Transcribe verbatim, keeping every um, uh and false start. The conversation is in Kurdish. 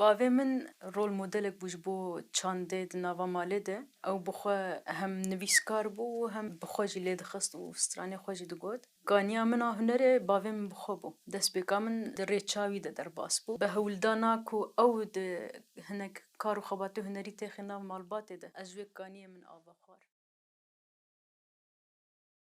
Bavê min rol modelek bû ji bo çandê di nava malê de. Ew bi xwe hem nivîskar bû û hem bi xwe jî lê dixist û stranê xwe jî digot. Kaniya min a hunerê bavê min bi xwe bû. Destpêka min di rêça wî de derbas bû. Bi hewldana ku ew di hinek kar û xebatê hunerî têxê nav malbatê de, ez ji wê kaniyê min ava xwe.